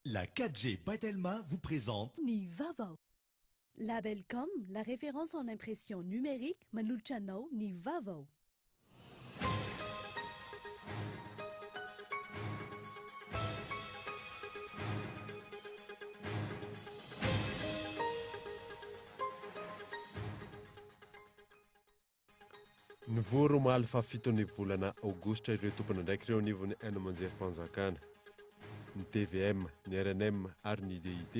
La 4G by Telma vous présente. Ny vaovao. Labelcom, la référence en impression numérique, manolotra anao ny vaovao. Nivory omaly fahafiton'ny volana aogositra ireo tompon'andraikitra eo anivon'ny haino aman-jerim-panjakana, ny tvm, ny rnm ary ny DIT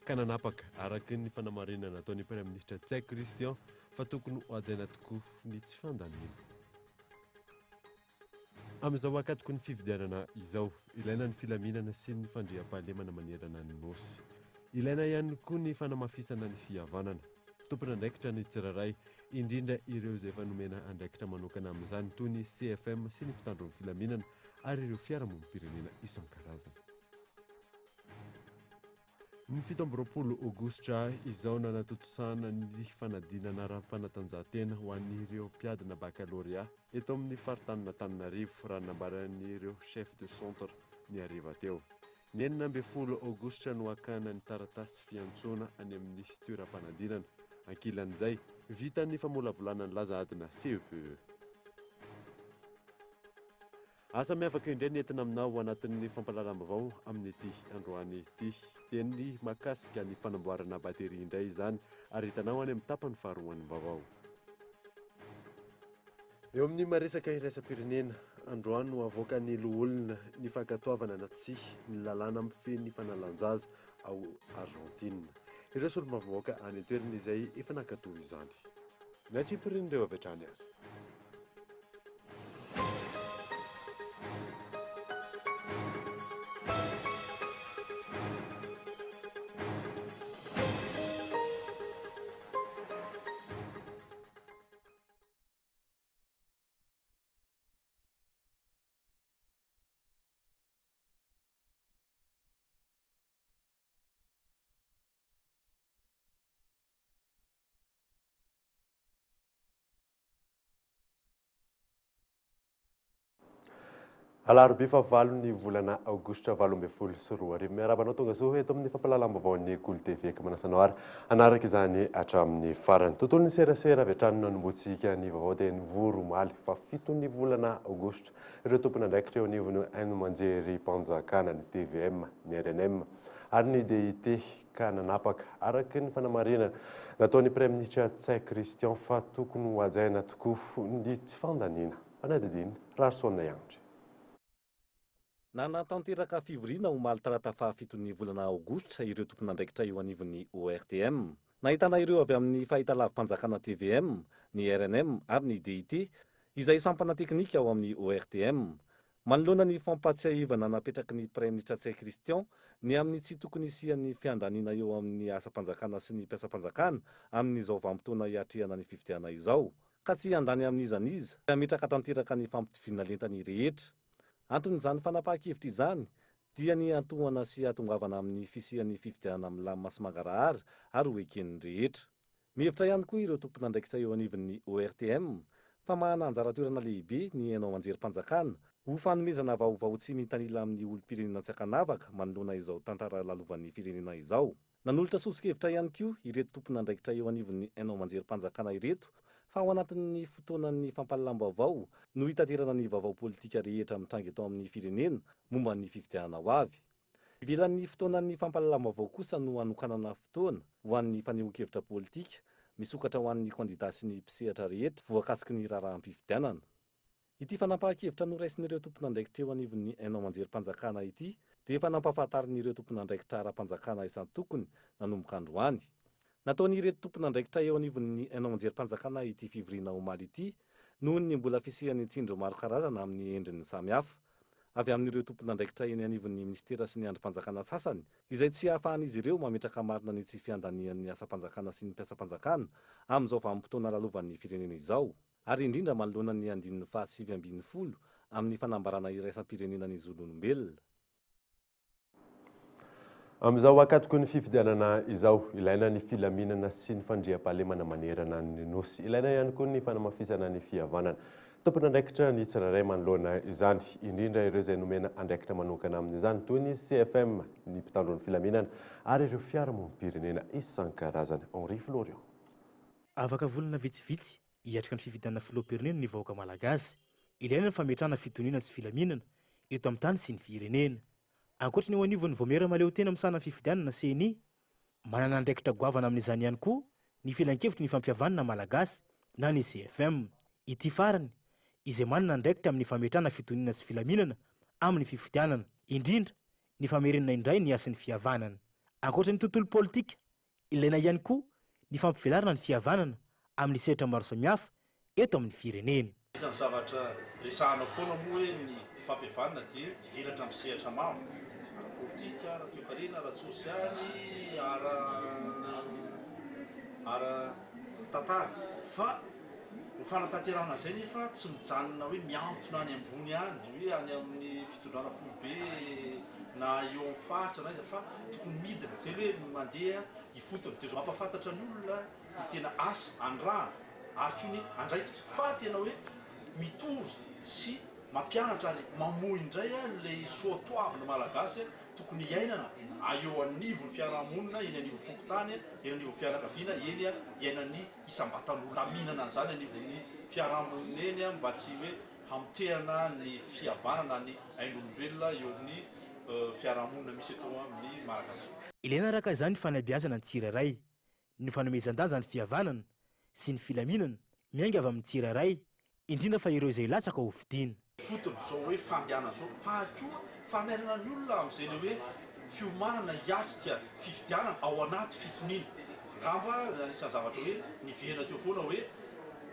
ka nanapaka, araka ny fanamarinana nataon'ny Praiminisitra Ntsay Christian fa tokony ho hajaina tokoa ny tsy fandaniana. Amin'izao ankatoky ny fifidianana izao, ilaina ny filaminana sy ny fandriampahalemana manerana ny Nosy. Ilaina ihany koa ny fanamafisana ny fihavanana. Tompon'andraikitra ny tsirairay, indrindra ireo izay efa nomena andraikitra manokana amin'izany toy ny CFM sy ny mpitandro ny filaminana ary ireo fiarahamonim-pirenena isan-karazany. Ny 27 aogositra izao nanatontosana ny fanadinana ara-panatanjahantena ho an'ireo mpiadina bakalorea eto amin'ny faritanin'Antananarivo, raha ny nambaran'ireo chef de centre ny hariva teo. Ny 16 aogositra no hakana ny taratasy fiantsoana any amin'ny toeram-panadinana. Ankilan'izay, vita ny famolavolana ny laza adina CEPE. Asa miavaka indray ny entina aminao ao anatin'ny fampahalalam-baovao amin'ity androany ity. Dia ny mahakasika ny fanamboarana bateria indray izany ary hitanao any amin'ny tapany faharoan'ny vaovao. Eo amin'ny maresaka iraisam-pirenena, androany no havoakan'ny loholona ny fankatoavana na tsia ny lalàna mifehy ny fanalan-jaza ao Argentine. Ireo solombavambahoaka any an-toerana izay efa nankatoa izany. Ny antsipirian'ireo avy hatrany ary. Alarobia fahavalo ny volana aogositra 2018. Miarahaba anao tonga soa eto amin'ny fampahalalam-baovaon'ny Kolo TV ka manasa anao ary hanaraka izany hatramin'ny farany. Tontolon'ny serasera avy hatrany no nanombohantsika ny vaovao dia nivory omaly fahafiton'ny volana aogositra ireo tompon'andraikitra eo anivon'ny haino aman-jerim-panjakana, ny tvm, ny rnm ary ny DIT ka nanapaka araka ny fanamarinana nataon'ny Praiminisitra Ntsay Christian fa tokony ho hajaina tokoa ny tsy fandaniana. Fanadihadiana, Raharison Andry. Nanatanteraka fivoriana omaly talata fahafiton'ny volana aogositra ireo tompon'andraikitra eo anivon'ny ORTM. Nahitana ireo avy amin'ny fahitalavi-panjakana tvm, ny rnm ary ny DIT, izay sampana teknika ao amin'ny ORTM. Manoloana ny fampahatsiahivana napetraky ny Praiminisitra Ntsay Christian ny amin'ny tsy tokony hisian'ny fiandaniana eo amin'ny asam-panjakana sy ny mpiasam-panjakana amin'izao vanim-potoana hiatrehana ny fifidianana izao, ka tsy hiandany amin'iza n'iza, hametraka tanteraka ny fampitoviana lenta ny rehetra. Anton'izany fanapahan-kevitra izany dia ny hiantohana sy hahatongavana amin'ny fisian'ny fifidianana milamina sy mangarahara ary ho eken'ny rehetra. Mihevitra ihany koa ireo tompon'andraikitra eo anivon'ny ORTM fa manana anjara toerana lehibe ny haino aman-jerim-panjakana ho fanomezana vaovao tsy mitanila amin'ny olom-pirenena tsy ankanavaka manoloana izao tantara lalovan'ny firenena izao. Nanolotra soso-kevitra ihany koa ireto tompon'andraikitra eo anivon'ny haino aman-jerim-panjakana ireto fa ao anatin'ny fotoanan'ny fampahalalam-baovao no hitaterana ny vaovao politika rehetra mitranga eto amin'ny firenena momba ny fifidianana ho avy. Ivelan'ny fotoanan'ny fampahalalam-baovao kosa no hanokanana fotoana ho an'ny fanehoan-kevitra politika misokatra ho an'ny kandida sy ny mpisehatra rehetra voakasiky ny raharaham-pifidianana. Ity fanapahan-kevitra noraisin'ireo tompon'andraikitra eo anivon'ny haino aman-jerim-panjakana ity dia efa nampahafantarin'ireo tompon'andraikitra ara-panjakana isan-tokony nanomboka androany. Nataon'ireto tompon'andraikitra eo anivon'ny haino aman-jerim-panjakana ity fivoriana omaly ity noho ny mbola fisian'ny tsindry maro karazana amin'ny endriny samihafa avy amin'ireo tompon'andraikitra eny anivon'ny minisitera sy ny andrim-panjakana sasany izay tsy ahafahan'izy ireo mametraka marina ny tsy fiandanian'ny asam-panjakana sy ny mpiasam-panjakana amin'izao vanim-potoana lalovan'ny firenena izao. ary indrindra manoloana ny andininy faha 19 amin'ny fanambarana iraisam-pirenena ny zon'olombelona. Amin'izao ankatoky ny fifidianana izao, ilaina ny filaminana sy ny fandriampahalemana manerana ny Nosy. Ilaina ihany koa ny fanamafisana ny fihavanana. Tompon'andraikitra ny tsirairay manoloana izany, indrindra ireo izay nomena andraikitra manokana amin'izany toy ny CFM, ny mpitandro ny filaminana ary ireo fiarahamonim-pirenena isan-karazany. Henri Florian. Afaka volana vitsivitsy, hiatrika ny fifidianana filoham-pirenena ny vahoaka malagasy. Ilaina ny fametrahana fitoniana sy filaminana eto amin'ny tany sy ny firenena. Ankoatra ny eo anivon'ny Vaomiera mahaleotena misahana ny fifidianana, Ceni, manana andraikitra goavana amin'izany ihany koa ny Filankevitry ny Fampihavanana Malagasy na ny CFM. Ity farany izay manana andraikitra amin'ny fametrahana fitoniana sy filaminana amin'ny fifidianana, indrindra ny famerenana indray ny hasin'ny fihavanana. Ankoatra ny tontolo politika, Ilaina ihany koa ny fampivelarana ny fihavanana amin'ny sehatra maro samihafa eto amin'ny firenena. Isan'ny zavatra resahana foana moa hoe ny fampihavanana dia hivelatra amin'ny sehatra maro, ara-politika, ara-toekarena, ara-tsosialy, ara-tantara. Fa ho fanatanterahana izay nefa tsy mijanona hoe mihantona any ambony any, hoe any amin'ny fitondrana foibe na eo amin'ny faritra na aiza fa tokony midina, izay le hoe mandeha ifotony dia mampahafantatra ny olona ny tena asa anirahana ary koa ny andraikitra fa tena hoe mitory sy mampianatra ary mamoha indray ilay soatoavina malagasy tokony hiainana eo anivon'ny fiarahamonina, eny anivon'ny fokontany, eny anivon'ny fianakaviana, eny iainan'ny isam-batan'olona, haminana an'izany anivon'ny fiarahamonina eny mba tsy hoe hamotehana ny fihavanana ny ain'olombelona eo amin'ny fiarahamonina misy eto amin'ny Malagasy. Ilaina araka izany ny fanabeazana ny tsirairay, ny fanomezan-danja ny fihavanana sy ny filaminana miainga avy amin'ny tsirairay, indrindra fa ireo izay latsaka ho fidiana. Fotony izao hoe fandehanana izao fa koa fanairana ny olona amin'izay ilay hoe fiomanana hiatrika fifidianana ao anaty fitoniana. Angamba anisan'ny zavatra hoe niverina teo foana hoe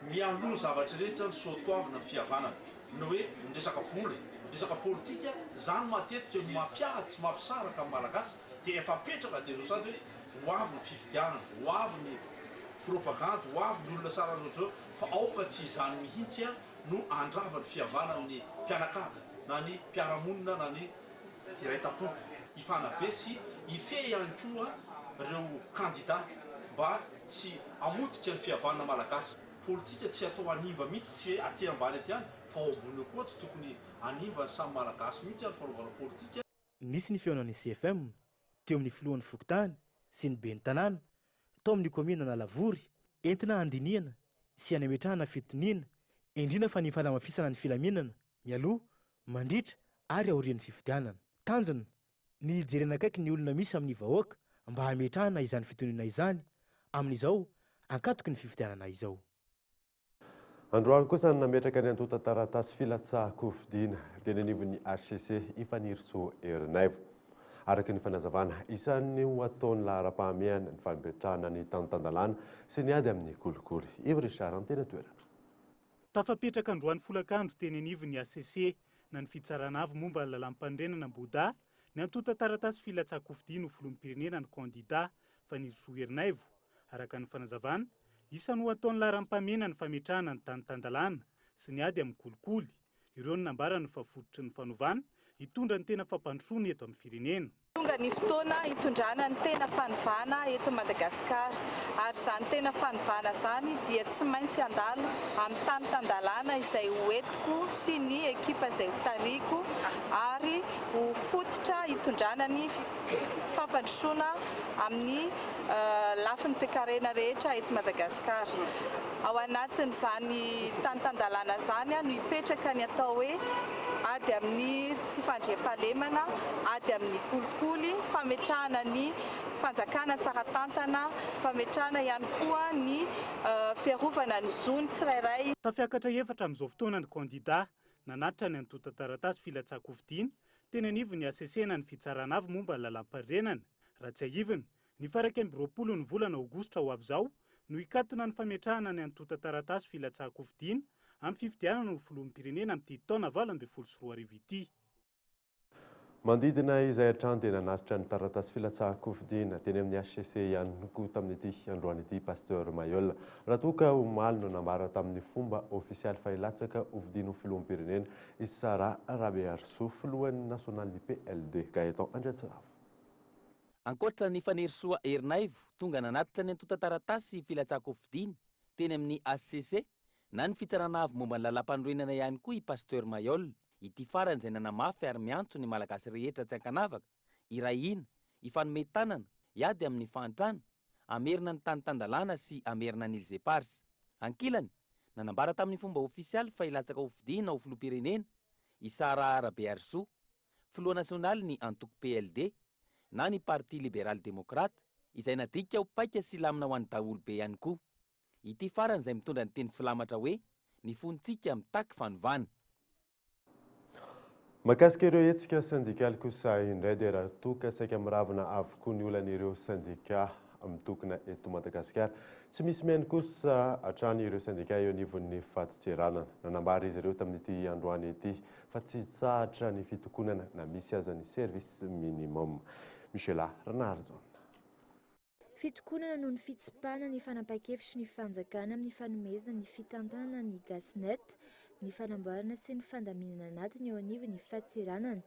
Mialoha ny zavatra rehetra ny soatoavina ny fihavanana. Ny hoe ny resaka vola, ny resaka politika, izany matetika no mampiady sy mampisaraka ny Malagasy dia efa apetraka dia izao sady hoe ho avy ny fifidianana, ho avy ny propagandy, ho avy ny olona sarany ohatr'izao fa aoka tsy izany mihitsy no handrava ny fihavanan'ny mpianakavy na ny mpiara-monina na ny iray tampo. Hifanabe sy hifehy ihany koa ireo kandida mba tsy hamotika ny fihavanana malagasy. Politika tsy atao hanimba mihitsy, tsy hoe aty ambany aty ihany fa ao ambony eo koa tsy tokony hanimba ny samy malagasy mihitsy ny fanaovana politika. Nisy ny fihaonan'ny CFM teo amin'ny filohan'ny fokontany sy ny ben'ny tanàna tao amin'ny kaominina Analavory, entina handinihana sy hanametrahana fitoniana, indrindra fa ny fanamafisana ny filaminana mialoha, mandritra ary aorian'ny fifidianana. Tanjona, ny hijerena akaiky ny olona misy amin'ny vahoaka mba hametrahana izany fitoniana izany amin'izao ankatoky ny fifidianana izao. Androany kosa no nametraka ny antontan-taratasy filatsahan-kofidina teny anivon'ny hcc i Fanirisoa Ernaivo. Araka ny fanazavana, isan'ny ho ataony laharam-pahamehana ny fametrahana ny tany tan-dalàna sy ny ady amin'ny kolikoly. Yves Richard, teny an-toerana. Tafapetraka androany folakandro teny anivon'ny hcc na ny Fitsarana Avo momba ny Lalàmpanorenana Ambohidahy ny antontan-taratasy filatsahan-kofidina ho filoham-pirenena ny kandidà Fanirisoa Ernaivo. Araka ny fanazavana, isan'ny ho ataon'ny laharam-pahamehana ny fametrahana ny tany tan-dalàna sy ny ady amin'ny kolikoly. Ireo no nambarany fa fototry ny fanovana hitondra ny tena fampandrosoana eto amin'ny firenena. Tonga ny fotoana hitondrana ny tena fanovana eto Madagasikara ary izany tena fanovana izany dia tsy maintsy handalo amin'ny tany tan-dalàna izay ho entiko sy ny ekipa izay ho tarihiko ary ho fototra hitondrana ny fampandrosoana amin'ny lafiny toekarena rehetra eto Madagasikara. Ao anatin'izany tany tan-dalàna izany no hipetraka ny atao hoe ady amin'ny tsy fandriampahalemana, ady amin'ny kolikoly, fametrahana ny fanjakana tsara tantana, fametrahana ihany koa ny fiarovana ny zon'ny tsirairay. Tafiakatra efatra amin'izao fotoana ny kandidà nanatitra ny antontan-taratasy filatsahan-kofidina teny anivon'ny hcc na ny Fitsarana Avo momba ny Lalàmpanorenana. Raha tsiahivina, ny faha 21 ny volana aogositra ho avy izao no hikatona ny fametrahana ny antontan-taratasy filatsahan-kofidina amin'ny fifidianana ho filoham-pirenena amin'ity taona 2018 ity. Manodidina izay hatrany dia nanatitra ny taratasy filatsahan-kofidina teny amin'ny hcc ihany koa tamin'ity androany ity Pasteur Mailhol. Raha toa ka omaly no nambara tamin'ny fomba ofisialy fa hilatsaka hofidina ho filoham-pirenena i Sarah Rabearisoa, filohan'ny nasionalin'ny PLD, Gaëtan Andriantsiravo. Ankoatra an'i Fanirisoa Ernaivo, tonga nanatitra ny antontan-taratasy filatsahan-kofidiny teny amin'ny hcc, na ny Fitsarana Avo momba ny Lalàmpanorenana ihany koa i Pasteur Mailhol, ity farany izay nanamafy ary miantso ny Malagasy rehetra tsy ankanavaka hiray hina, hifanome tanana, hiady amin'ny fahantrana, hamerina ny tany tan-dalàna sy hamerina ny Îles Éparses. Ankilany, nanambara tamin'ny fomba ofisialy fa hilatsaka hofidiana ho filoham-pirenena i Saraha Rabearisoa, filoha nasionalin'ny antoko PLD, na ny Parti Libéral Démocrate, izay nadika ho paika sy lamina ho an'ny daholobe ihany koa. Ity farany izay mitondra ny teny filamatra hoe Ny fontsika mitaky fanovana. Mahakasika ireo hetsika sendikaly kosa indray dia raha toa ka saika miravona avokoa ny olan'ireo sendika mitokona eto Madagasikara. Tsy misy mihaino kosa hatrany ireo sendika eo anivon'ny fadintseranana. Nanambara izy ireo tamin'ity androany ity fa tsy hitsahatra ny fitokonana na misy aza ny service minimum. Michela Ranarijaona. Fitokonana noho ny fitsipahana ny fanapahan-kevitry ny fanjakana amin'ny fanomezana ny fitantanana ny Gasnet, ny fanamboarana sy ny fandaminana anatiny eo anivon'ny fadintseranana.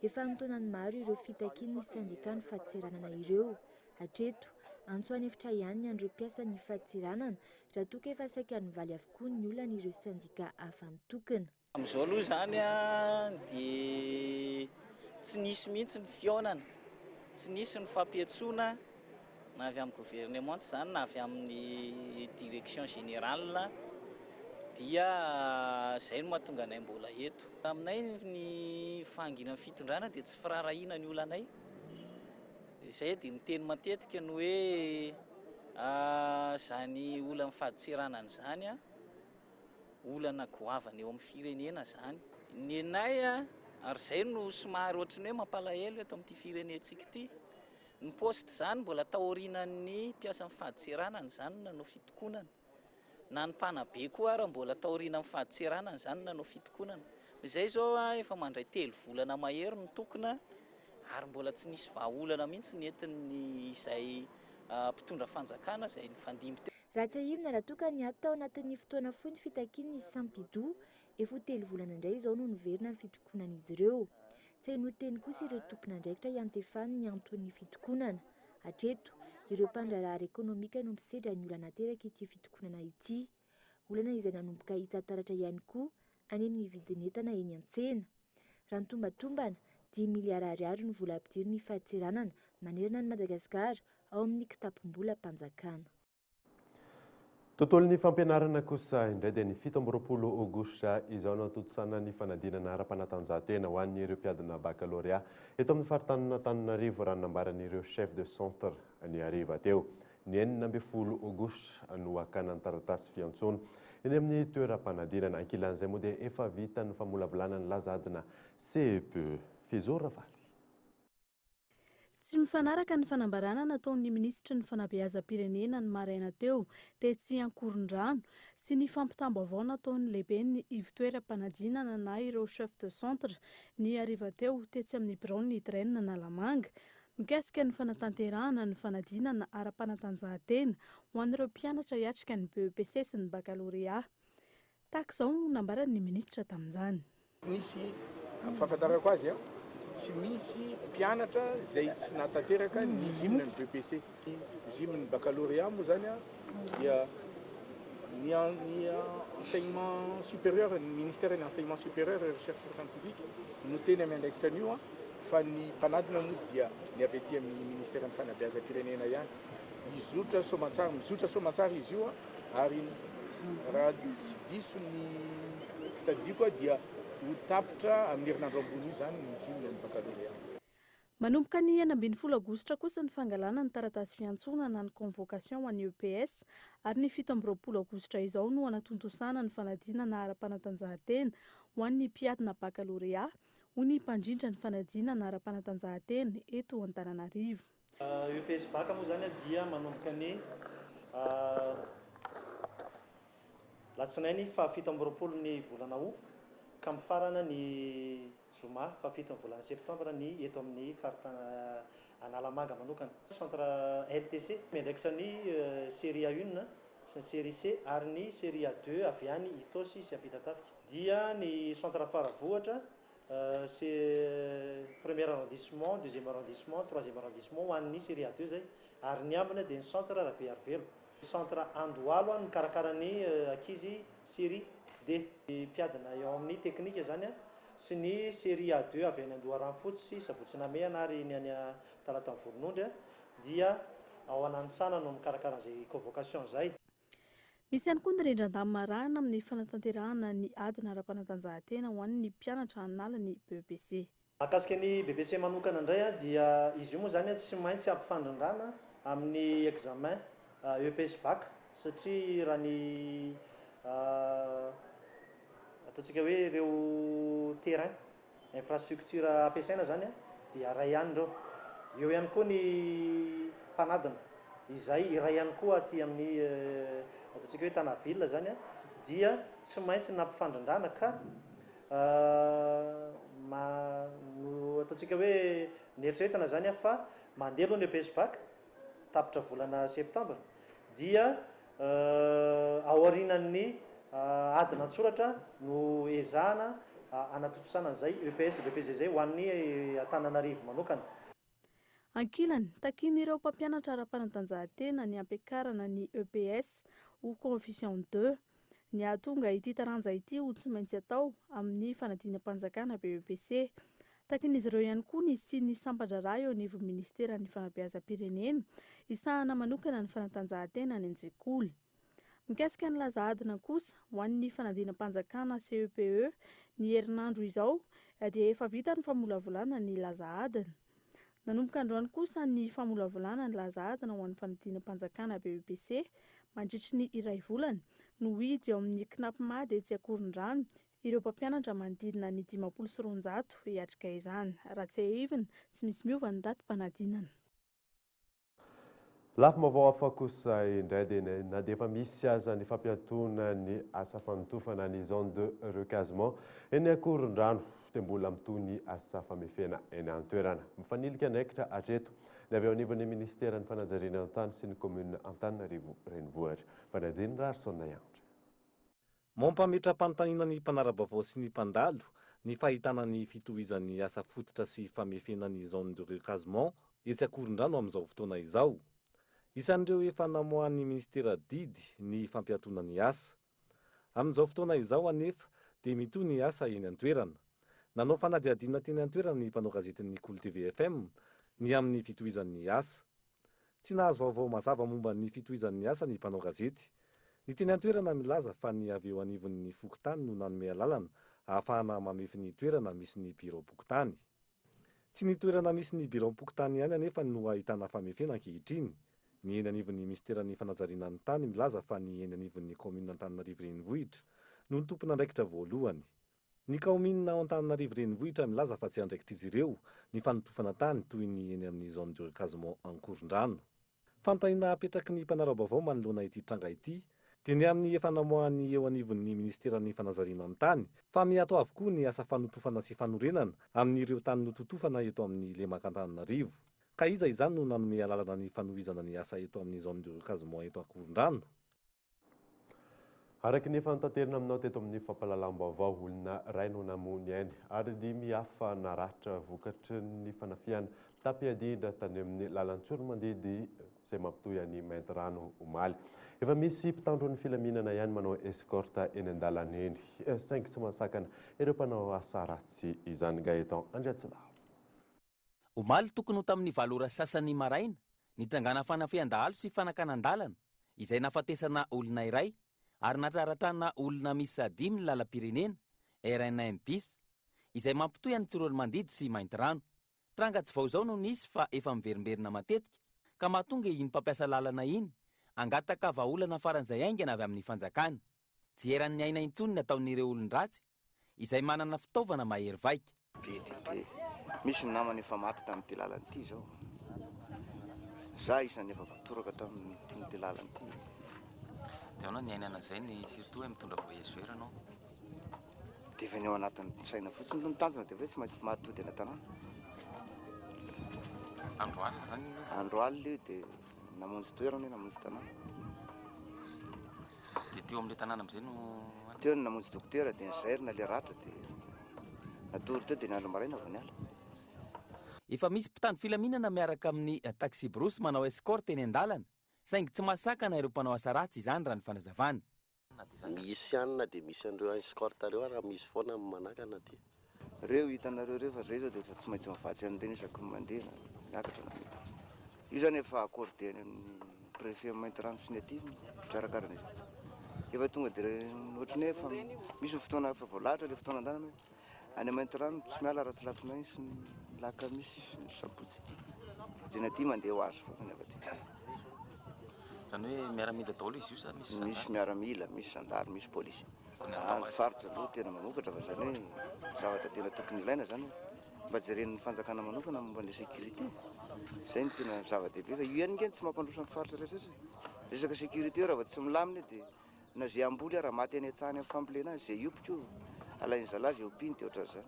Efa an-taonany maro ireo fitakian'ny sendikan'ny fadintseranana ireo. Hatreto, antso an'efitra ihany ny an'ireo mpiasan'ny fadintseranana raha toa ka efa saika nivaly avokoa ny olan'ireo sendika hafa mitokona. Amin'izao aloha izany dia tsy nisy mihitsy ny fihaonana, tsy nisy ny fampiantsoana na avy amin'ny governemanta izany na avy amin'ny direction générale dia izay no mahatonga anay mbola eto. Aminay ny fahanginan'ny fitondrana dia tsy firaharahiana ny olanay, izay dia miteny matetika ny hoe izany olan'ny fadintseranana izany. Olana goavana eo amin'ny firenena izany. Nenay ary izay no somary ohatran'ny hoe mampalahelo eto amin'ity firenentsika ity. Ny poste izany mbola taorianan'ny mpiasan'ny fadintseranana izany no nanao fitokonana. Na ny mpanabe koa ara mbola taorianan'ny fadintseranana izany no nanao fitokonana. Izay izao efa mandray telo volana mahery ny tokona ary mbola tsy nisy vahaolana mihitsy nentin'ny izay mpitondra fanjakana izay nifandimby teo. Raha tsiahivina raha toa ka niato tao anatin'ny fotoana fohy ny fitakian'ny Sampido, efa ho telo volana indray izao no niverina ny fitokonan'izy ireo. Tsy hainoan-teny kosa ireo tompon'andraikitra hiantefany ny anton'ny fitokonana. Hatreto, ireo mpandraharaha ara-ekonomika no misedra ny olana aterak'ity fitokonana ity. Olana izay nanomboka hita taratra ihany koa any amin'ny vidin'entana eny an-tsena. Raha ny tombatombana, dimy miliara ariary no vola ampidirin'ny fadintseranana manerana an'i Madagasikara ao amin'ny kitapom-bolam-panjakana. Tontolon'ny fampianarana kosa indray dia ny 27 aogositra izao no hatontosana ny fanadinana ara-panatanjahantena ho an'ireo mpiadina bakalorea eto amin'ny faritanin'Antananarivo raha ny nambaran'ireo chef de centre ny hariva teo. Ny 16 aogositra no hakana ny taratasy fiantsoana eny amin'ny toeram-panadinana. Ankilan'izay moa dia efa vita ny famolavolana ny laza adina CEPE. Fizo Ravaly. Tsy mifanaraka ny fanambarana nataon'ny minisitry ny fanabeazam-pirenena ny maraina teo tetsy Ankorondrano sy ny fampitam-baovao nataon'ny lehiben'ny ivontoeram-panadinana na ireo chef de centre ny hariva teo tetsy amin'ny biraon'ny Dren Analamanga Mikasika ny fanatanterahana ny fanadinana ara-panatanjahantena ho an'ireo mpianatra hiatrika ny BEPC sy ny Bakalorea. Tahaka izao no nambaran'ny minisitra tamin'izany. Tsy misy, amin'ny fahafantarako azy, tsy misy mpianatra izay tsy nahatanteraka ny gym ny BEPC. Ny gym ny Bakalorea moa izany dia ny ny enseignement supérieur, ny ministère ny enseignement supérieur et recherche scientifique no tena miandraikitra an'io. Fa ny mpanadina moa dia ny avy aty amin'ny ministeran'ny fanabeazam-pirenena ihany. Hizotra soamantsara, mizotra soamantsara izy io ary raha tsy diso ny fitadidiako dia ho tapitra amin'ny herinandro ambony io izany ny gym ny baccalauréat. Manomboka ny 16 aogositra kosa ny fangalana ny taratasy fiantsoana na ny convocation ho an'ny EPS ary ny 27 aogositra izao no hanatontosana ny fanadinana ara-panatanjahantena ho an'ny mpiadina baccalauréat hoy ny mpandrindra ny fanadinana ara-panatanjahantena eto Antananarivo. EPS Bacc moa izany dia manomboka ny alatsinainy faha 27 ny volana août ka mifarana ny zoma faha 7 ny volana septambra ny eto amin'ny faritany Analamanga manokana. Centre LTC miandraikitra ny série A une sy ny série C ary ny série A deux avy any Itaosy sy Ampitatafika. Dia ny centre Faravohitra, c'est premier arrondissement, deuxième arrondissement, troisième arrondissement ho an'ny série A deux zay. Ary ny ambiny dia ny centre Rabearivelo. Centre Andohalo mikarakara ny ankizy Série D. Ny mpiadina eo amin'ny teknika izany sy ny Série A2 avy any Andoharanofotsy sy Sabotsy Namehana ary ny any Talatan'ny Volonondry dia ao Ananisana no mikarakara an'izay convocation izay. Misy ihany koa ny rindran-damina arahina amin'ny fanatanterahana ny adina ara-panatanjahantena ho an'ny mpianatra hanala ny BEPC. Mahakasika ny BEPC manokana indray dia izy io moa izany tsy maintsy ampifandrindrana amin'ny examen EPS Bac satria raha ny ataontsika hoe ireo terrain, infrastructure ampiasaina izany dia iray ihany ireo. Eo ihany koa ny mpanadina izay iray ihany koa aty amin'ny ataontsika hoe Tana ville izany dia tsy maintsy nampifandrindrana ka Ma, no ataontsika hoe neritreretina izany aho fa mandeha aloha ny EPS Bac, tapitra volana septambra, dia aorianan'ny adina an-tsoratra no ezahana hanatontosana an'izay EPS BPC izay ho an'ny Antananarivo manokana. Ankilany, takian'ireo mpampianatra ara-panatanjahantena ny hampiakarana ny EPS ho coefficient deux, ny hahatonga ity taranja ity ho tsy maintsy atao amin'ny fanadinam-panjakana BEPC. Takian'izy ireo ihany koa ny hisian'ny sampan-draharaha eo anivon'ny minisiteran'ny fanabeazam-pirenena hisahana manokana ny fanatanjahantena any an-tsekoly. Mikasika ny laza adina kosa, ho an'ny fanadinam-panjakana CEPE, ny herinandro izao dia efa vita ny famolavolana ny laza adina. Nanomboka androany kosa ny famolavolana ny laza adina ho an'ny fanadinam-panjakana BEPC mandritry ny iray volana no hidy ao amin'ny Cnapmad etsy Ankorondrano ireo mpampianatra manodidina ny 250 hiatrika izany. Raha tsiahivina, tsy misy miova ny datim-panadinana. Lafim-baovao hafa kosa indray dia na dia efa misy aza ny fampiatoana ny asa fanotofana ny zone de recasement eny Ankorondrano dia mbola mitohy ny asa famefena eny an-toerana. Mifanilika andraikitra hatreto ny avy eo anivon'ny minisiteran'ny fanajariana ny tany sy ny kaominina Antananarivo Renivohitra. Fanadino Raharison Iandra. Mampametra-panontaniana ny mpanara-baovao sy ny mpandalo ny fahitana ny fitohizan'ny asa fototra sy famefena ny zone de recasement etsy Ankorondrano amin'izao fotoana izao. Isan'ireo efa namoahan'ny minisitera didy ny fampiatoana ny asa. Amin'izao fotoana izao anefa dia mitohy ny asa eny an-toerana. Nanao fanadihadiana teny an-toerana ny mpanao gazetin'ny Kolo TV FM ny amin'ny fitohizan'ny asa. Tsy nahazo vaovao mazava momba ny fitohizan'ny asa ny mpanao gazety. Ny teny an-toerana milaza fa ny avy eo anivon'ny fokontany no nanome alalana ahafahana mamefy ny toerana misy ny biraom-pokontany. Tsy ny toerana misy ny biraom-pokontany ihany anefa no ahitana famefena ankehitriny. Ny eny anivon'ny minisiteran'ny fanajariana ny tany milaza fa ny eny anivon'ny kaominina Antananarivo Renivohitra no tompon'andraikitra voalohany. Ny kaominina ao Antananarivo Renivohitra milaza fa tsy andraikitr'izy ireo ny fanotofana tany toy ny eny amin'ny zone de recasement Ankorondrano. Fanontaniana apetraky ny mpanara-baovao manoloana ity tranga ity dia ny amin'ny efa namoahan'ny eo anivon'ny minisiteran'ny fanajariana ny tany fa miato avokoa ny asa fanotofana sy fanorenana amin'ireo tany nototofana eto amin'ny lemak'Antananarivo. Ka iza izany no nanome alalana ny fanohizana ny asa eto amin'ny zone de recasement eto Ankorondrano? Araka ny efa notaterina aminao teto amin'ny fampahalalam-baovao, olona iray no namoy ny ainy ary dimy hafa naratra vokatry ny fanafihana mitam-piadiana tany amin'ny lalan-tsoromandidy izay mampitohy an'i Maintirano omaly. Efa misy mpitandro ny filaminana ihany manao escorte eny an-dalana eny, saingy tsy mahasakana ireo mpanao asa ratsy izany. Gaëtan Andriatsilavo. Omaly tokony ho tamin'ny valo ora sasany maraina, nitrangana fanafihan-dahalo sy fanakanan-dalana, izay nahafatesana olona iray ary natraratrana olona miisa dimy ny lalam-pirenena, RN bis, izay mampitohy an'i Tsiroanomandidy sy Maintirano. Tranga tsy vao izao no nisy fa efa miverimberina matetika ka mahatonga iny mpampiasa lalana iny hangataka vahaolana faran'izay haingana avy amin'ny fanjakana. Tsy eran'ny aina intsony ny ataon'ireo olon-dratsy izay manana fitaovana mahery vaika. Be dia be. Misy ny namana efa maty tamin'ity lalana ity izao. Za isan'ny efa voatoraka tamin'ity lalana ity. Dia ahoana ny iainana an'izay ny surtout hoe mitondra voyageur ianao? Dia efa ny ao anatin'ny saina fotsiny aloha ny tanjona dia hoe tsy maintsy mahatody any an-tanàna. Andro alina izany io? Andro alina io dia namonjy toerana io, namonjy tanàna. Dia teo amin'ilay tanàna amin'izay no. Teo no namonjy dokotera dia nozairina ilay ratra dia natory teo dia ny andro maraina vao niala. Efa misy mpitandro filaminana miaraka amin'ny taxi-brousse manao escorte eny an-dalana, saingy tsy mahasakana ireo mpanao asa ratsy izany raha ny fanazavana. Misy ihany na dia misy an'ireo escorte ireo ary misy foana ny manakana aty. Reo hitanareo reo fa zay zao dia efa tsy maintsy mivatsy an'ireny isaky ny mandeha na miakatra na midina. Io zany efa accordé any amin'ny préfet Maintirano sy ny aty mikarakara an'izy io. Efa tonga dia ohatran'ny hoe efa misy ny fotoana efa voalahatra ilay fotoana andehanana hoe any Maintirano tsy miala raha tsy latsinainy sy ny lakamisy sy ny sabotsy. Fa tena aty mandeha ho azy foana ny avy aty. Izany hoe miaramila daholo izy io sa misy zandary? Misy miaramila, misy zandary, misy polisy. Ny faritra aloha tena mamokatra fa izany hoe zavatra tena tokony ilaina izany mba jeren'ny fanjakana manokana momba ny sécurité. Izay no tena zava-dehibe fa io ihany nge no tsy mampandroso ny faritra rehetra rehetra e. Resaka sécurité io raha vao tsy milamina io dia na izay hamboly ara maty any an-tsaha any amin'ny fambolena any, izay hiompy koa alain'ny zalahy izay ompiany dia ohatran'izany.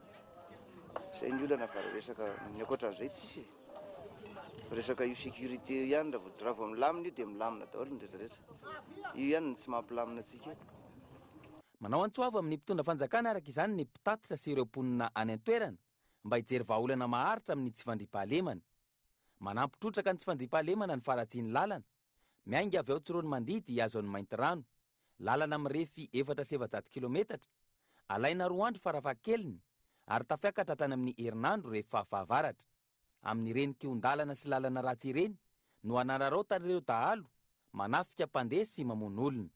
Izay ny olana fa raha resaka ny ankoatran'izay tsisy e. Resaka io sécurité io ihany raha vao raha vao milamina io dia milamina daholo ny rehetra rehetra. Io ihany no tsy mampilamina antsika eto. Manao antso avo amin'ny mpitondra fanjakana araka izany ny mpitatitra sy ireo mponina any an-toerana mba hijery vahaolana maharitra amin'ny tsy fandriampahalemana. Manampy trotraka ny tsy fandriampahalemana ny faharatsian'ny lalana, miainga avy ao Tsiroanomandidy hihazo an'i Maintirano. Lalana mirefy 404 kilometatra, alaina roa andro farafahakeliny ary tafiakatra hatrany amin'ny herinandro rehefa fahavaratra. Amin'ireny kihon-dalana sy lalana ratsy ireny no anararaotan'ireo dahalo manafika mpandeha sy mamono olona.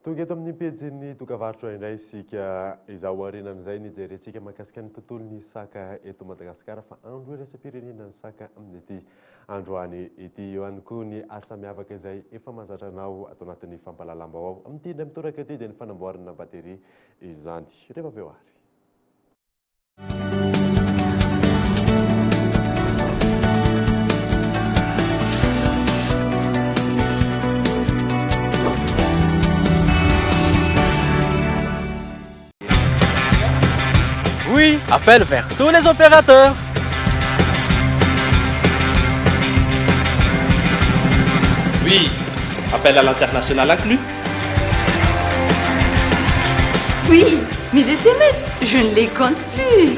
Tonga eto amin'ny pejin'ny dokavarotra indray isika izao aorianan'izay nijerentsika mahakasika ny tontolon'ny saka eto Madagasikara fa andro iraisam-pirenena ny saka amin'ity androany ity. Eo ihany koa ny asa miavaka izay efa mahazatra anao ato anatin'ny fampahalalam-baovao. Amin'ity indray mitoraka ity dia ny fanamboarana bateria izany. Rehefa avy eo ary. Oui, appel vers tous les opérateurs. Oui, appel à l'international inclus. Oui, mes SMS, je ne les compte plus.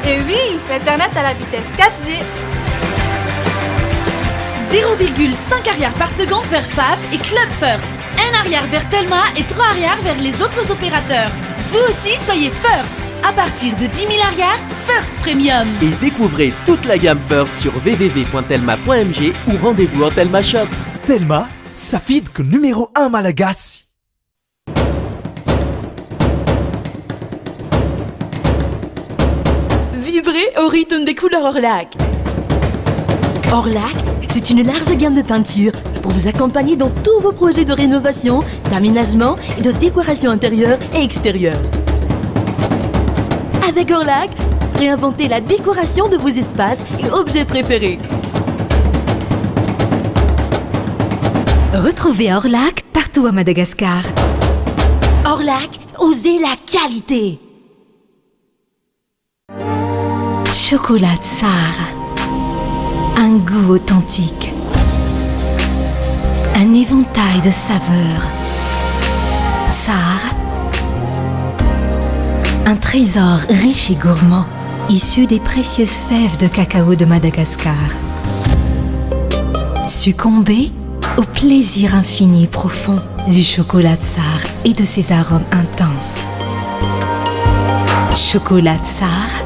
Et oui, l'internet à la vitesse 4G. 0,5 arrière par seconde vers FAF et Club First. Un arrière vers Telma et 3 arrières vers les autres opérateurs. Vous aussi, soyez First. À partir de 10 000 arrières, First Premium. Et découvrez toute la gamme First sur www.telma.mg ou rendez-vous en Telma Shop. Telma, safidiko numéro 1 malagasy. Vibrez au rythme des couleurs Orlac. Orlac, c'est une large gamme de peintures pour vous accompagner dans tous vos projets de rénovation, d'aménagement et de décoration intérieure et extérieure. Avec Orlac, réinventez la décoration de vos espaces et objets préférés. Retrouvez Orlac partout à Madagascar. Orlac, osez la qualité. Chocolat Tsara. Un goût authentique. Un éventail de saveurs. Tsara. Un trésor riche et gourmand, issu des précieuses fèves de cacao de Madagascar. Succombez au plaisir infini et profond du chocolat Tsara et de ses arômes intenses. Chocolat Tsara,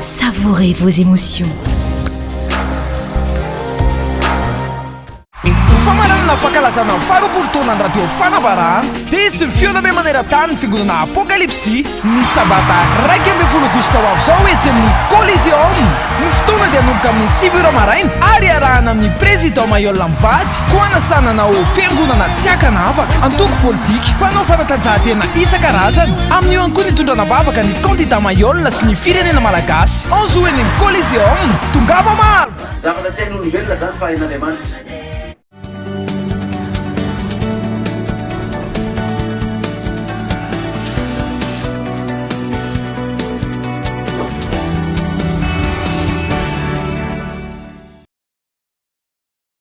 savourez vos émotions. Ho famaranana ny fankalazana ny faharoapolo taonan'ny Radio Fanambarana dia hisy ny fihaonambe maneran-tany ny Fiangonana Apokalypsy ny sabata 11 aogositra ho avy izao etsy amin'ny Coliseum. Ny fotoana dia hanomboka amin'ny 9 ora maraina ary iarahana amin'ny Président Mailhol mivady koa hanasana anao fiangonana tsy ankanavaka, antoko politika, mpanao fanatanjahantena isan-karazany. Amin'io ihany koa ny hitondrana am-bavaka ny kandida Mailhol sy ny firenena malagasy. Onze eny amin'ny Coliseum. Tongava maro! Zavatra tsy hain'olombelona izany fa hain'Andriamanitra.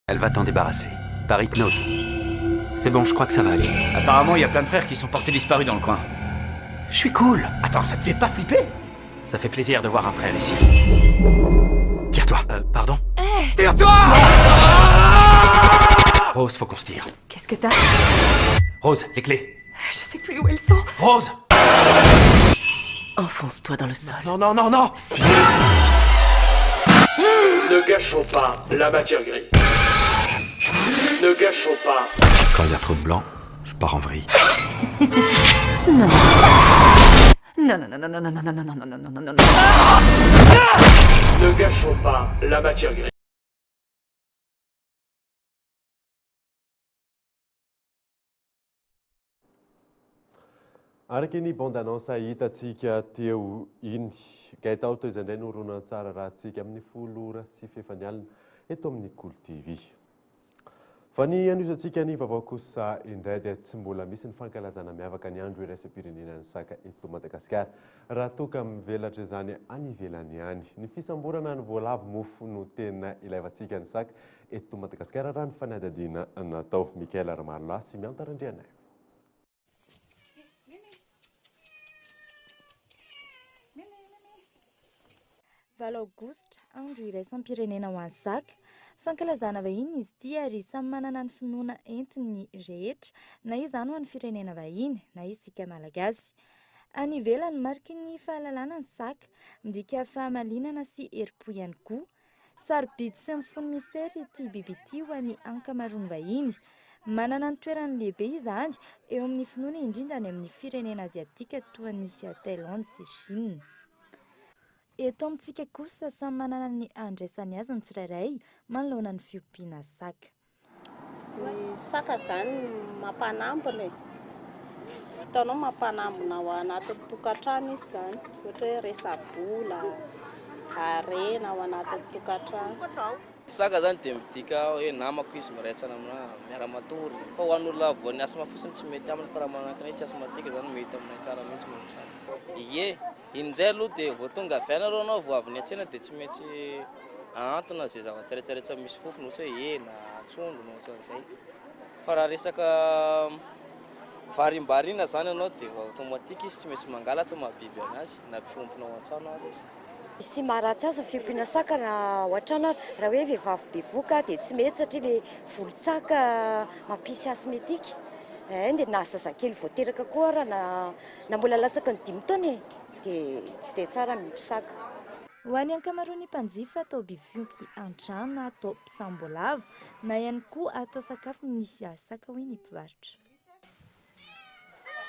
Elle va t'en débarrasser. Par hypnose. C'est bon, je crois que ça va aller. Apparemment, il y a plein de frères qui sont portés disparus dans le coin. Je suis cool. Attends, ça te fait pas flipper? Ça fait plaisir de voir un frère ici. Tire-toi. Euh, pardon Eh Tire-toi Rose, faut qu'on se tire. Qu'est-ce que t'as Rose, les clés. Je sais plus où elles sont. Rose Enfonce-toi dans le sol. Non, non, non, non Si. Ne gâchons pas la matière grise. Ne gâchons pas. Quand il y a trop de blanc, je pars en vrille. Non. Non, non, non, non, non, non, non, non, non, non, non, non, non, non, non. Ne gâchons pas la matière grise. Araka iny bande annonce hitantsika teo iny, Get Out izay indray no horonantsara rahantsika amin'ny 10 ora sy fefany alina eto amin'ny Kolo TV. Fa ny hanohizantsika ny vaovao kosa indray dia tsy mbola misy ny fankalazana miavaka ny andro iraisam-pirenena ny saka eto Madagasikara raha toa ka mivelatra izany any ivelany any. Ny fisamborana ny voalavo mofo no tena ilaivantsika ny saka eto Madagasikara raha ny fanadihadiana natao. Mickaël Ramarolahy sy Mianta Randrianaivo. Valo aogositra, andro iraisam-pirenena ho an'ny saka. Fankalazana vahiny izy ity ary samy manana ny finoana entiny ny rehetra, na izany ho an'ny firenena vahiny na isika Malagasy. Any ivelany, mariky ny fahalalana ny saka, midika fahamalinana sy herim-po ihany koa. Sarobidy sy mifono mistery ity biby ity ho an'ny ankamaroan'ny vahiny. Manana ny toerany lehibe izany eo amin'ny finoana indrindra any amin'ny firenena aziatika toa an'i Thaïlande sy Chine. Eto amintsika kosa samy manana ny andraisany azy ny tsirairay manoloana ny fiompiana saka. Ny saka zany mampanambina e. Hitanao mampanambina ao anatin'ny tokantrano izy zany. Ohatra hoe resa-bola, harena ao anatin'ny tokantrano. Ny saka zany dia midika hoe namako izy, miray tsaina aminà, miara-matory. Fa ho an'olona voan'ny asthme fotsiny tsy mety aminy fa raha manahaka anay tsy asthmatique zany mety aminay tsara mihitsy ny saka. Ie, iny indray aloha dia vao tonga avy any aloha anao vao avy niantsena dia tsy maintsy ahantona izay zavatra rehetra rehetra misy fofona ohatra hoe hena, trondro na ohatran'izay. Fa raha resaka varimbariana zany ianao dia efa automatique izy tsy maintsy mangalatra maha biby anazy na fiompina ao an-trano ary izy. Tsy maharatsy azy ny fiompiana saka na ao an-trano ary. Raha hoe vehivavy bevohoka dia tsy mety satria ilay volon-tsaka mampisy asthmatique. Ein dia na zazakely vao teraka koa ara na na mbola latsaky ny dimy taona e dia tsy dia tsara ny miompy saka. Ho an'ny ankamaroan'ny mpanjifa, atao biby fiompy an-trano na atao mpisamboalavo na ihany koa atao sakafo ny saka hoy ny mpivarotra.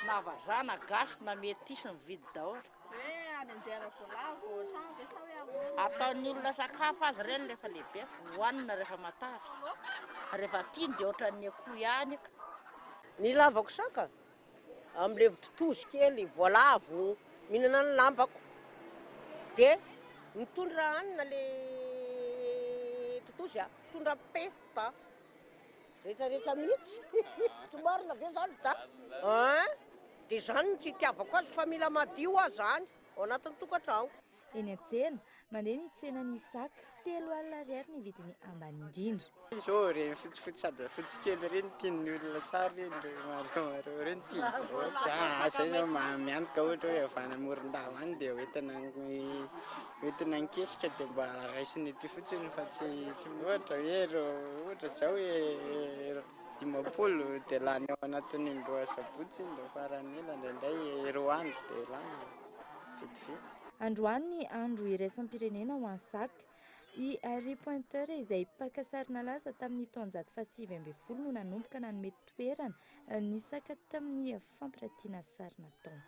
Na vazaha na gasy na metisy mividy daholo. Hoe anenjehana voalavo ao an-trano ve sa hoe ahoana? Ataon'ny olona sakafo azy ireny rehefa lehibe, hohanina rehefa matavy. Rehefa tiany dia ohatran'ny akoho ihany ka. Ny ilavako saka? Amin'ilay totozy kely voalavo mihinana ny lambako dia mitondra hanina le totozy a, mitondra pesta retraretra mihitsy, tsy marina ve zany da? Ein, dia zany no tsy itiavako azy fa mila madio aho zany ao anatin'ny tokantrano. Eny an-tsena, mandeha ny tsenan'ny saka, 30 ariary ny vidiny ambany indrindra. Zao ireny fotsifotsy sady fotsy kely ireny tian'ny olona tsara ireny, ireo marron marron ireny tiany daholo. Za zay zao miantoka ohatra hoe avy any Morondava any dia hoentina hoentina ankesika dia mba raisiny ety fotsiny fa tsy tsy ohatra hoe ireo ohatra zao hoe 50 dia lany ao anatin'ny indroa sabotsy iny dia farany ela indraindray 2 andro dia lany vetivety. Androany ny andro iraisam-pirenena ho an'ny saka. I Harry Pointer izay mpaka sary nalaza tamin'ny taonjato faha-19 no nanomboka nanome toerana ny saka tamin'ny fampiratiana sary nataony.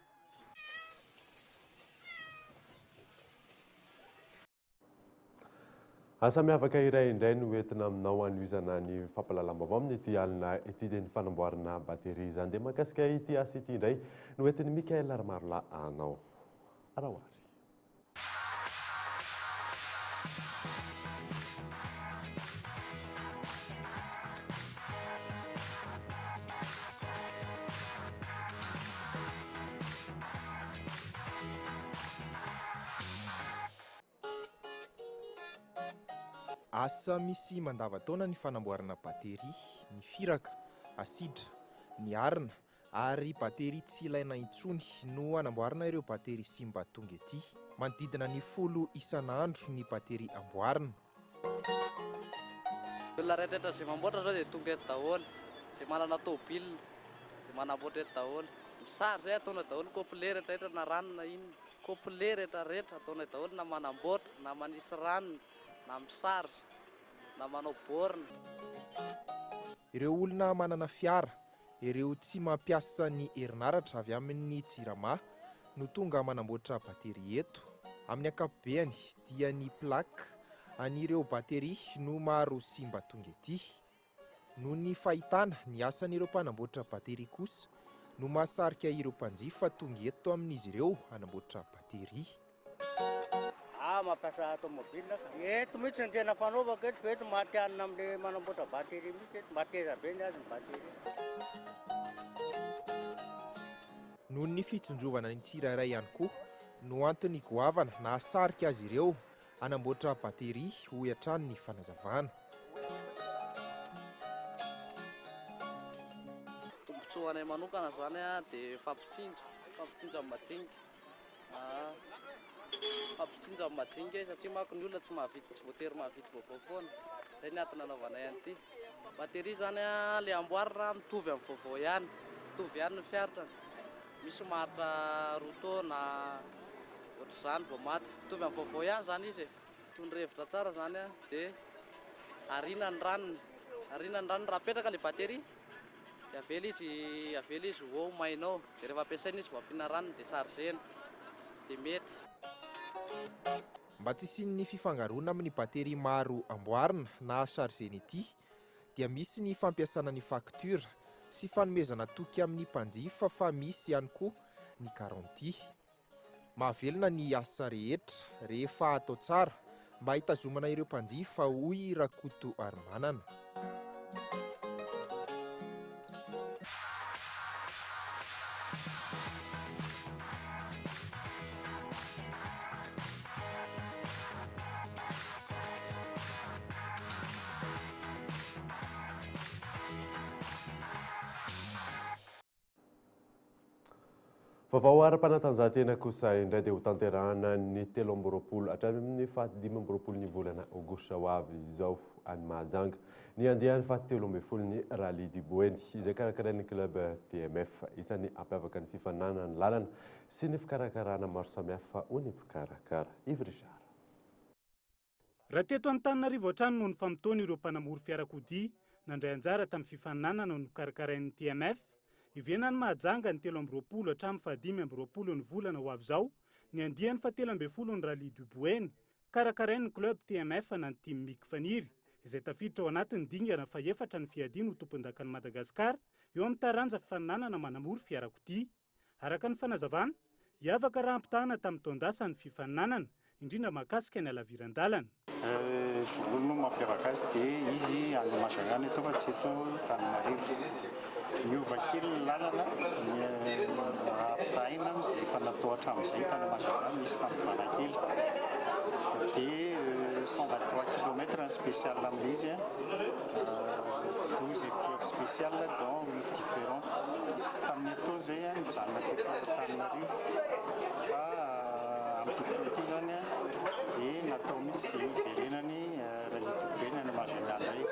Asa miavaka iray indray no entina aminao hanohizana ny fampahalalam-baovao amin'ity alina ity dia ny fanamboarana bateria izany. Dia mahakasika ity asa ity indray no entin'i Mickaël Ramarolahy anao. Araho ary. Asa misy mandavantaona ny fanamboarana bateria, ny firaka, asidra, ny arina. Ary bateria tsy ilaina intsony no anamboarana ireo bateria simba tonga ety. Manodidina ny folo isan'andro ny bateria amboarina. Ny olona rehetrarehetra izay mamboatra izao dia tonga eto daholo. Izay manana tôbila dia manamboatra eto daholo. Misary izay ataonay daholo, complet rehetrarehetra na rano na inona. Complet rehetrarehetra ataonay daholo na manamboatra na manisy rano na misary na manao borne. Ireo olona manana fiara Ireo tsy mampiasa ny herinaratra avy amin'ny Jirama no tonga manamboatra bateria eto. Amin'ny ankapobeany dia ny plaque an'ireo bateria no maro simba tonga ety. Noho ny fahitana ny asan'ireo mpanamboatra bateria kosa no mahasarika ireo mpanjifa tonga eto amin'izy ireo hanamboatra bateria. Ah mampiasa tomobile ka. Eto mihitsy no tena fanaovako eto fa eto matihanina amle manamboatra batterie mihitsy eto, mateza be ny azy ny batterie. Noho ny fitsinjovana ny tsirairay ihany koa no antony goavana nahasarika azy ireo hanamboatra batterie, hoy hatrany ny fanazavana. Tombontsoa anay manokana izany dia mifampitsinjo, mifampitsinjo amin'ny majinika. Fampitsinjo amin'ny majinika izy satria manko ny olona tsy mahavidy, tsy voatery mahavidy vaovao foana. Izay ny antony nanaovanay an'ity. Batterie izany ilay amboarina mitovy amin'ny vaovao ihany, mitovy ihany ny fiaritany. Misy maharitra roa taona, ohatr'izany vao maty. Mitovy amin'ny vaovao ihany izany izy e. Tony rivotra tsara izany dia ariana ny ranony, ariana ny ranony raha apetraka ilay batterie. Dia avela izy avela izy ho ao maina ao, dia rehefa ampiasaina izy vao ampiana ranony dia chargena dia mety. Mba tsy hisian'ny fifangaroana amin'ny batterie maro amboarina na chargena ity dia misy ny fampiasana ny facture sy fanomezana toky amin'ny mpanjifa fa misy ihany koa ny garantie. Mahavelona ny asa rehetra rehefa atao tsara mba hitazomana ireo mpanjifa hoy Rakotoarimanana. Vaovao ara-panatanjahantena kosa indray dia hotanterahana ny 23 hatramin'ny faha 25 ny volana aogositra ho avy izao any Mahajanga ny andiany faha 13 ny Rallye du Boeny izay karakarain'ny club TMF. Isan'ny hampiavaka ny fifaninanana ny lalana sy ny fikarakarana maro samihafa hoy ny mpikarakara. Yves Richard. Raha teto Antananarivo hatrany no nifamotoana ireo mpanamory fiarakodia nandray anjara tamin'ny fifaninanana nokarakarain'ny TMF, hiverina any Mahajanga ny 23 hatramin'ny faha 25 ny volana ho avy izao ny andiany faha 13 ny Rallye du Boeny, karakarain'ny Club TMF na ny Team Mic Faniry, izay tafiditra ao anatin'ny dingana fahefatra ny fiadiana ho tompondakan'i Madagasikara eo amin'ny taranja fifaninanana manamory fiarakodia. Araka ny fanazavana, hiavaka raha ampitahana tamin'ny taon-dasa ny fifaninanana, indrindra mahakasika ny halaviran-dalana. Voalohany moa mampiavaka azy dia izy any Majunga no eto fa tsy eto Antananarivo. Miova kely ny lalana raha ampitahaina amin'izay efa natao hatramin'izay tany Majunga misy fanovana kely. Dia 123 kilomètres ny spécial amin'ilay izy. 12 épreuves spéciales dont 8 différentes. Tamin'ny atoa izay nijanona teto Antananarivo fa amin'ity taona ity izany dia natao mihitsy izay hiverenany Rallye du Boeny any Majunga indray.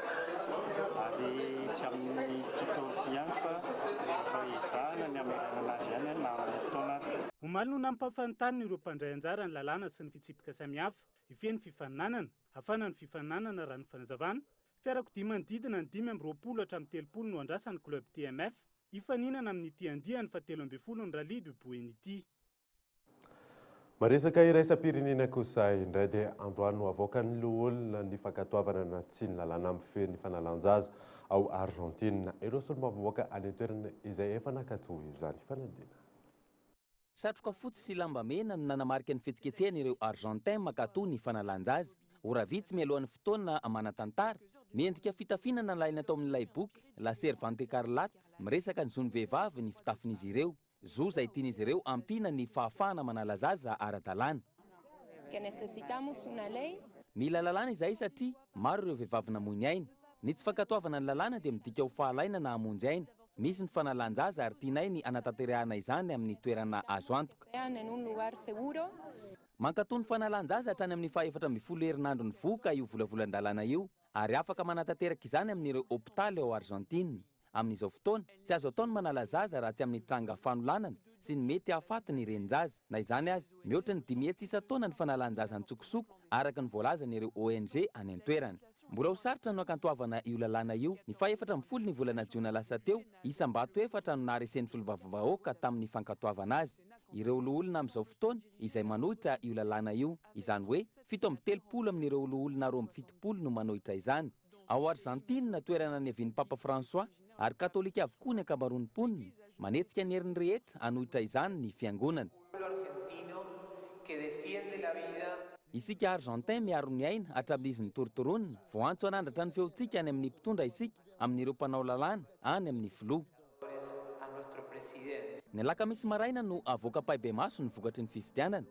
Ary tsy amin'ity taona ity ihany fa efa ezahana ny hamerenana azy ihany na amin'ny taona ary. Omaly no nampahafantarina ireo mpandray anjara ny lalàna sy ny fitsipika samihafa hifehy ny fifaninanana. Hafana ny fifaninanana raha ny fanazavana. Fiarakodia manodidina ny 25 hatramin'ny 30 no andrasan'ny Club TMF hifaninana amin'ity andiany faha 13 ny Rallye du Boeny ity. Maresaka iraisam-pirenena kosa indray dia androany no avoakan'ny loholona ny fankatoavana na tsia ny lalàna mifehy ny fanalan-jaza ao Argentine. Ireo solombavambahoaka any an-toerana izay efa nankatoa izany fanadina. Satroka fotsy sy lamba mena no nanamarika ny fihetsiketsehana ireo Argentins mankatò ny fanalan-jaza. Ora vitsy mialohan'ny fotoana manan-tantara, miendrika fitafiana nalaina tao amin'ilay boky La Servante Écarlate miresaka ny zon'ny vehivavy ny fitafin'izy ireo, zo izay tian'izy ireo ampiana ny fahafahana manala zaza ara-dalàna. Mila lalàna izahay satria maro ireo vehivavy namoy ny ainy. Ny tsy fankatoavana ny lalàna dia midika ho fahalainana hamonjy aina. Misy ny fanalan-jaza ary tianay ny hanatanterahana izany amin'ny toerana azo antoka. Mankatò ny fanalan-jaza hatrany amin'ny faha-14 herinandron'ny vohoka io volavolan-dalàna io ary afaka manatanteraka izany amin'ireo hopitaly ao Arzantina. Amin'izao fotoana, tsy azo atao ny manala zaza raha tsy amin'ny tranga fanolanana sy ny mety hahafaty ny renin-jaza. Na izany aza, mihoatra ny 500 isan-taona ny fanalan-jaza an-tsokosoko, araka ny voalazan'ireo ONG any an-toerana. Mbola ho sarotra no hankantoavana io lalàna io. Ny faha-14 ny volana jona lasa teo, isam-bato efatra no naharesen'ny solombavambahoaka tamin'ny fankatoavana azy. Ireo loholona amin'izao fotoana izay manohitra io lalàna io, izany hoe 37 amin'ireo loholona 72 no manohitra izany. Ao Arzantina, toerana niavian'ny Papa François, ary katolika avokoa ny ankamaroan'ny mponina, manetsika ny heriny rehetra hanohitra izany ny fiangonana. Isika Argentin miaro ny aina hatramin'izy nitorontoronina, voaantso hanandratra ny feontsika any amin'ny mpitondra isika, amin'ireo mpanao lalàna, any amin'ny filoha. Ny alakamisy maraina no havoaka ampahibemaso ny vokatry ny fifidianana,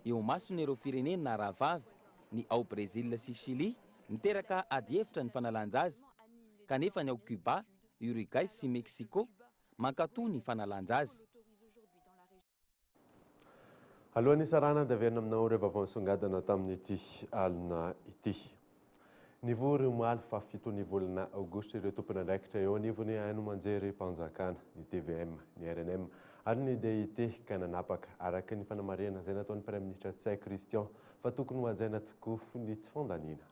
eo imason'ireo firenena rahavavy, ny ao Brezila sy Chili, Miteraka adihevitra ny fanalan-jaza, kanefa ny ao Cuba, Uruguay sy Mexico mankatò ny fanalan-jaza. Alohan'ny hisarahana dia averina aminao ireo vaovao nisongadina tamin'ity alina ity. Nivory omaly fahafiton'ny volana aogositra ireo tompon'andraikitra eo anivon'ny haino aman-jerim-panjakana, ny tvm, ny rnm ary ny DIT ka nanapaka, araka ny fanamarihana izay nataon'ny Praiminisitra Ntsay Christian fa tokony ho hajaina tokoa ny tsy fandaniana.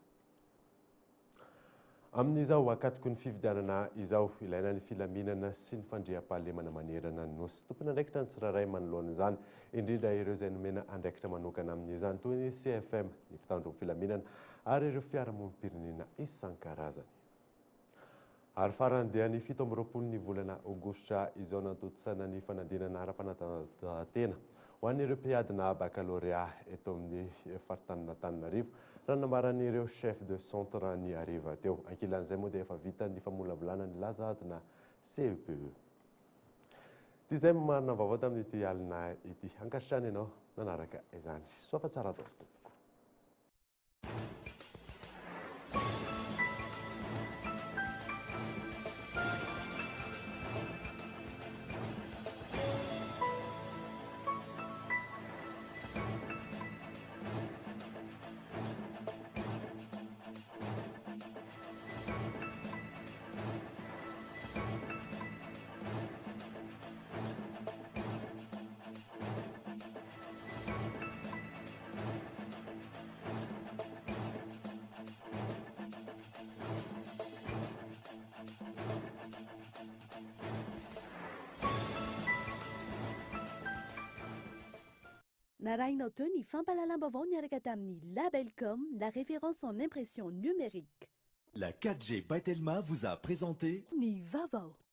Amin'izao ankatoky ny fifidianana izao, ilaina ny filaminana sy ny fandriampahalemana manerana ny Nosy. Tompon'andraikitra ny tsirairay manoloana izany, indrindra ireo izay nomena andraikitra manokana amin'izany toy ny CFM, ny mpitandro ny filaminana ary ireo fiarahamonim-pirenena isan-karazany. Ary farany dia ny 27 ny volana aogositra izao nantontosana ny fanadinana ara-panatanjahantena ho an'ireo mpiadina bakalorea eto amin'ny faritanin'Antananarivo, raha ny nambaran'ireo chef de centre ny hariva teo. Ankilan'izay moa dia efa vita ny famolavolana ny laza adina CEPE. Ity izay marina vaovao tamin'ity alina ity. Ankasitrahana ianao nanaraka izany. Soa fa tsara daholo tompoko. Narahinao teo ny fampahalalam-baovao niaraka tamin'ny Labelcom, la référence en impression numérique. La 4G by Telma vous a présenté Ny vaovao.